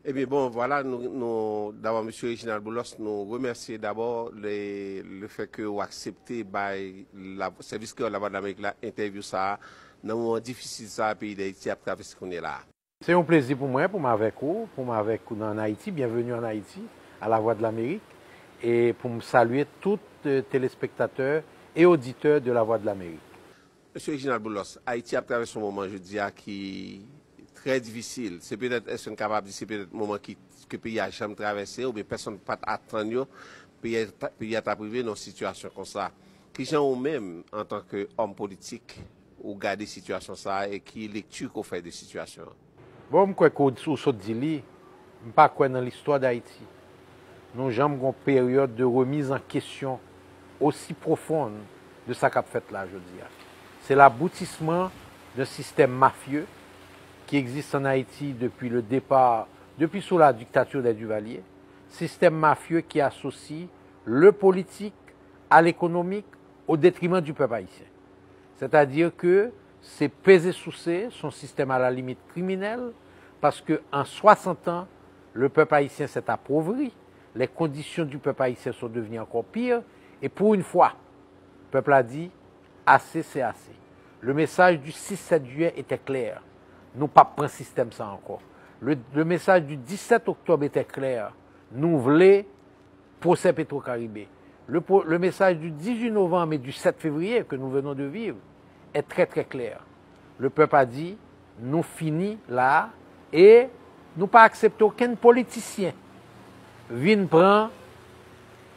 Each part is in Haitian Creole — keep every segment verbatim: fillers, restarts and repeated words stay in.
Ebyen, bon, vwala, nou, nou, dabò, mesye Reginald Boulos, nou remèsye dabò le, le fè ke w aksepte bay la, Sèvis Kreyòl Lavwadlamerik la entèvyou sa a, nan moman difisil sa a peyi Dayiti ap travèse kounye la a. Se yon plezi pou mwen, pou m avèk ou, pou m avèk ou nan Ayiti. Bienvenue en Haïti, à la Voix de l'Amérique. E pou m salye tout, euh, telespektatè e oditè de la Voix de l'Amérique. Mesye Reginald Boulos, Ayiti ap travèse yon moman jodi a ki trè difisil. Se petèt, èske n kapab di se petèt moman ki, ke peyi a janm travèse, oubyen pèsonn pa t atann yo, peyi a ta, peyi a t ap rive nan yon sitiyasyon konsa. Kijan ou menm, antanke òm politik, ou gade sitiyasyon sa a e ki lekti ke w fè de sitiyasyon an? Bon, m kwè ke w, ou sot di li, m pa kwè nan listwa Dayiti nou janm gon peryòd de remise en question aussi profonde de sa k ap fèt la jodi a. C'est l'aboutissement d'un système mafieux qui existe en Haïti depuis le départ, depuis sous la dictature des Duvalier, système mafieux qui associe le politique à l'économique au détriment du peuple haïtien. Sètadi ke se peze souse, se yon sistèm à la limite criminel, paske en soixante ans, le peuple haïtien s'est appauvri, les conditions du peuple haïtien sont devenues encore pires, et pour une fois, pèp la di, ase se ase. Le message du six sept juillet était clair. Nou p ap pran sistèm sa ankò. Le, le message du dix-sept octobre était clair. Nou vle pwosè Petro Caribe. Le, pro- le message du dix-huit novembre et du sept février que nous venons de vivre est très, très clair. Le peuple a dit, nou fini la a, e nou pa aksepte okenn politisyen vin pran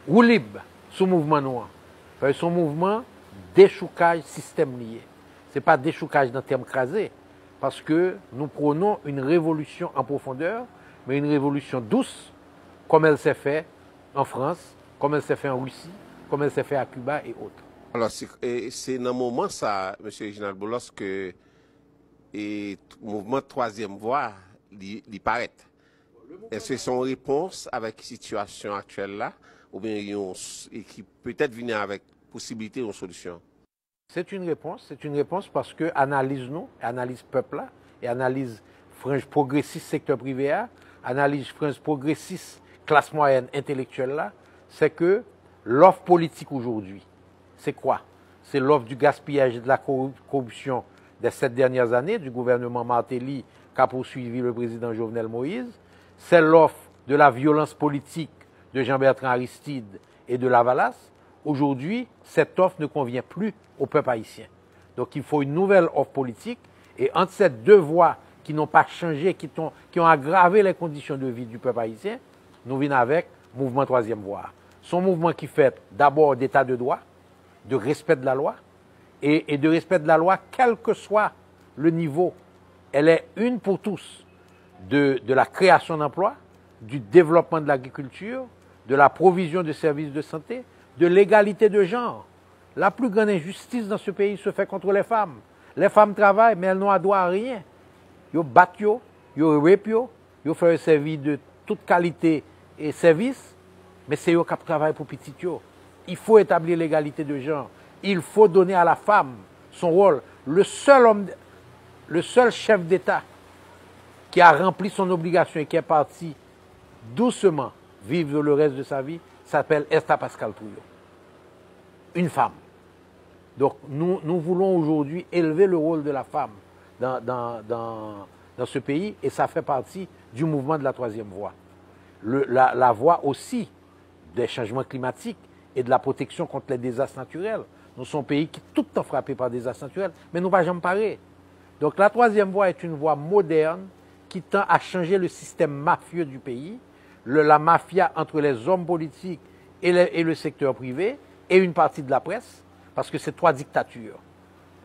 woulib sou mouvman nou an. Paske se yon mouvman dechoukaj sistèm li ye. Se pa dechoukaj nan tèm kraze, paske nous prônons une révolution en profondeur, mais une révolution douce, comme elle s'est faite en France, comme elle s'est faite en Russie, comme elle s'est faite à Cuba et autres. Alò, se, e, se nan moman sa, mesye Reginald Boulos, ke, e, t- mouvman twazyèm vwa, li, li parèt. Èske se yon repons avèk sitiyasyon aktyèl la, oubyen yon, s- e ki petèt vini avèk posiblite yon solisyon? C'est une réponse, c'est une réponse paske analiz nou, analiz pèp la, e analiz franj pwogresis sektè prive a, analiz franj pwogresis klas mwayèn entelektyèl la, c'est que l'offre politique aujourd'hui, c'est quoi? C'est l'offre du gaspillage et de la corru- corruption des sept dernières années du gouvernement Martelly qu'a poursuivi le président Jovenel Moïse. C'est l'offre de la violence politique de Jean-Bertrand Aristide et de Lavalas. Aujourd'hui, cette offre ne convient plus au peuple haïtien. Donc il faut une nouvelle offre politique. Et entre ces deux voies qui n'ont pas changé, qui, t'ont- qui ont aggravé les conditions de vie du peuple haïtien, nou vin avèk mouvman twazyèm vwa. Se yon mouvman ki fèt dabò d'état de droit, de respect de la loi, et, et de respect de la loi, quel que soit le niveau. Elle est une pour tous, de, de la création d'emplois, du développement de l'agriculture, de la provision de services de santé, de l'égalité de genre. La plus grande injustice dans ce pays se fait contre les femmes. Les femmes travaillent, mais elles n'ont droit à rien. Yo bat yo, yo rape yo, yo fè yo sèvi de tout kalite e sèvis, men se yo k ap travay pou pitit yo. Il faut établir l'égalité de genre. Il faut donner à la femme son rôle. Le seul homme, le seul chef d'État qui a rempli son obligation et qui est parti doucement vivre le reste de sa vie s'appelle Esther Pascal Trouillot. Une femme. Donc, nous, nous voulons aujourd'hui élever le rôle de la femme dans, dans, dans, dans ce pays et ça fait partie du mouvement de la troisième voie. Le- la, la voie aussi des changements climatiques et de la protection contre les désastres naturels. Nou se yon peyi ki tout tan frape pa dezas natirèl, men nou pa janm pare. Donc la troisième voie est une voie moderne qui tend à changer le système mafieux du pays, le- la mafia entre les hommes politiques et, les- et le secteur privé et une partie de la presse, parce que c'est trois dictatures.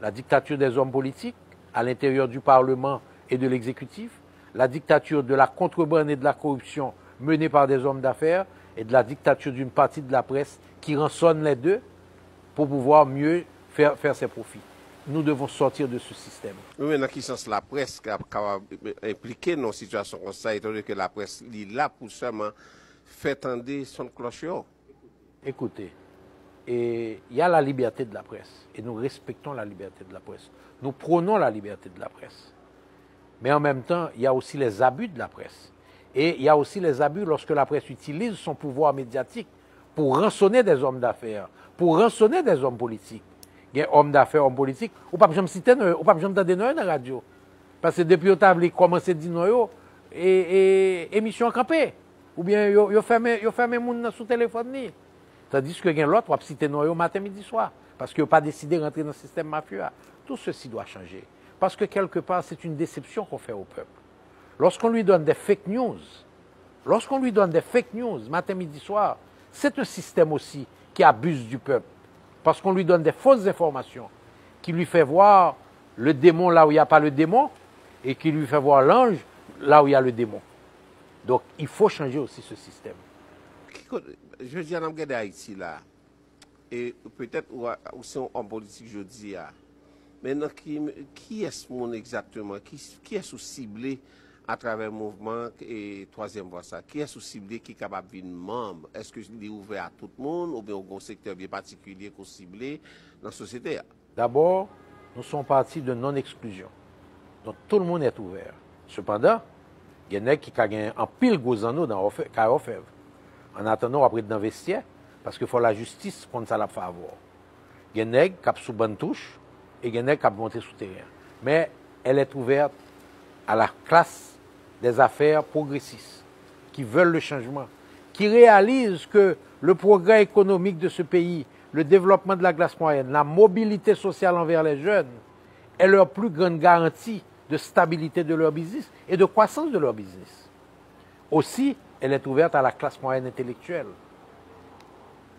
La dictature des hommes politiques à l'intérieur du Parlement et de l'exécutif, la dictature de la contrebande et de la corruption menée par des hommes d'affaires et de la dictature d'une partie de la presse qui rançonne les deux pour pouvoir mieux faire, faire ses profits. Nous devons sortir de ce système. Wi, men nan ki sans laprès ka- kapab enplike nan yon sitiyasyon konsa, etan done ke laprès li la pou sèlman fè tande son klòch yo? Écoutez, et il y a la liberté de la presse, et nous respectons la liberté de la presse. Nous prônons la liberté de la presse. Mais en même temps, il y a aussi les abus de la presse. Et il y a aussi les abus lorsque la presse utilise son pouvoir médiatique pour rançonner des hommes d'affaires, pour rançonner des hommes politiques. Gen òm dafè, òm politik, ou p ap janm site non yo, ou p ap janm tande non yo nan radyo. Paske depi yo ta vle kòmanse di non yo, e, e, emisyon an kanpe. Oubyen yo, yo fèmen, yo fèmen moun nan sou telefòn li. Tandiske gen lòt, w ap site non yo maten, midi, swa. Paske yo pa deside rantre nan sistèm mafya a. Tout ceci doit changer. Parce que quelque part, c'est une déception qu'on fait au peuple. Lorsqu'on lui donne des fake news, lorsqu'on lui donne des fake news matin, midi, soir, c'est un système aussi qui abuse du peuple. Parce qu'on lui donne des fausses informations, qui lui fait voir le démon là où il n'y a pas le démon et qui lui fait voir l'ange là où il y a le démon. Donc, il faut changer aussi ce système. Ki kote, jodi a n ap gade Ayiti la, e petèt ou, a- ou se yon òm politik jodi a, men nan ki, kiyès moun egzakteman, ki, kiyès ou sible atravè mouvman e twazyèm vwa sa? Kiyès ou sible ki kapab vin manm? Èske li ouvè a tout moun oubyen ou gen yon sektè byen patikilye ke w sible nan sosyete a? D'abord, nous sommes partis de non-exclusion. Donc, tout le monde est ouvert. Cependant, gen nèg ki ka gen anpil gwo zanno nan kay òfèv. An atandan, w ap ret nan vestyè, paske fò lajistis konn sa l ap fè avè w. Gen nèg k ap sou bann touch, e gen nèg k ap monte sou teren. Mais elle est ouverte à la classe des affaires progressistes, qui veulent le changement, qui réalisent que le progrès économique de ce pays, le développement de la classe moyenne, la mobilité sociale envers les jeunes est leur plus grande garantie de stabilité de leur business et de croissance de leur business. Aussi, elle est ouverte à la classe moyenne intellectuelle,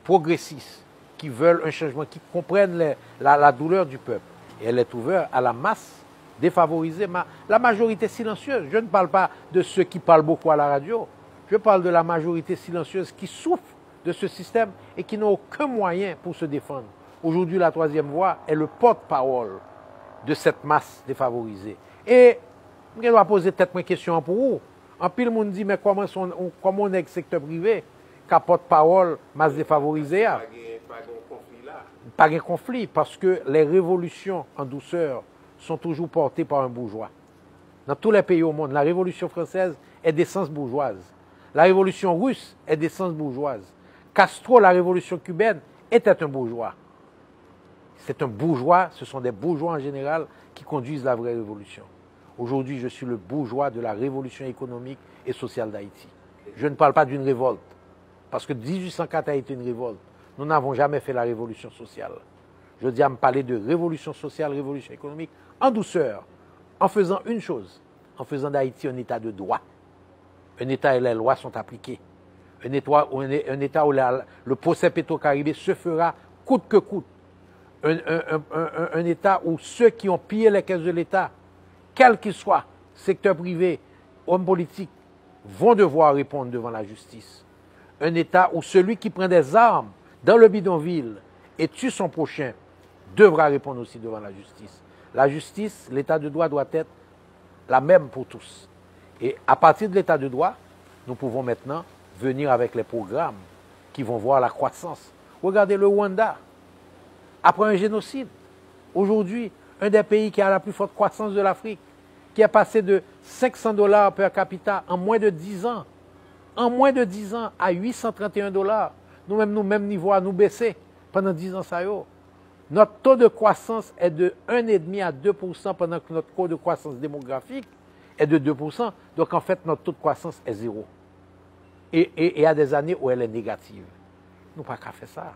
progressiste, qui veulent un changement, qui comprennent les- la, la douleur du peuple. Et elle est ouverte à la masse défavorisée, ma- la majorité silencieuse. Je ne parle pas de ceux qui parlent beaucoup à la radio. Je parle de la majorité silencieuse qui souffre de ce système et qui n'ont aucun moyen pour se défendre. Aujourd'hui, la troisième voie est le porte-parole de cette masse défavorisée. E m gen dwa poze tèt mwen kesyon an pou ou. Anpil moun di, men kòman se yon- kòman yon nèg sektè prive ka pòtpawòl mas defavorize a? Pa gen konfli, paske les révolutions en douceur sont toujours portées par un bourgeois. Dans tous les pays au monde, la Révolution française est d'essence bourgeoise. La Révolution russe est d'essence bourgeoise. Castro, la Révolution cubaine, était un bourgeois. C'est un bourgeois, ce sont des bourgeois en général qui conduisent la vraie révolution. Aujourd'hui, je suis le bourgeois de la révolution économique et sociale d'Haïti. Je ne parle pas d'une révolte, parce que dix-huit cent quatre a été une révolte. Nous n'avons jamais fait la révolution sociale. Jodi a, m pale de révolution sociale, révolution économique, en douceur, en faisant une chose, en faisant d'Haïti un état de droit, un état où les lois sont appliquées, un état, un, un état où la- le procès Petro-Caribe se fera coûte que coûte, un, un- un- un- un- un état où ceux qui ont pillé les caisses de l'État, quel qu'il soit, secteur privé, homme politique, vont devoir répondre devant la justice. Un État où celui qui prend des armes dans le bidonville et tue son prochain devra répondre aussi devant la justice. La justice, l'état de droit doit être la même pour tous. Et à partir de l'état de droit, nous pouvons maintenant venir avec les programmes qui vont voir la croissance. Regardez le Rwanda. Après un génocide, aujourd'hui, un des pays qui a la plus forte croissance de l'Afrique, qui est passé de cinq cents dollars per capita en moins de dix ans, en moins de dix ans, à huit cent trente et un dollars. Nou menm, nou menm nivo a nou bese pandan dix ans sa yo. Notre taux de croissance est de un et demi à deux pour cent pendant que notre taux de croissance démographique est de deux pour cent. Donc en fait, notre taux de croissance est zéro. Et, et, et à des années où elle est négative. Nou pa ka fè sa.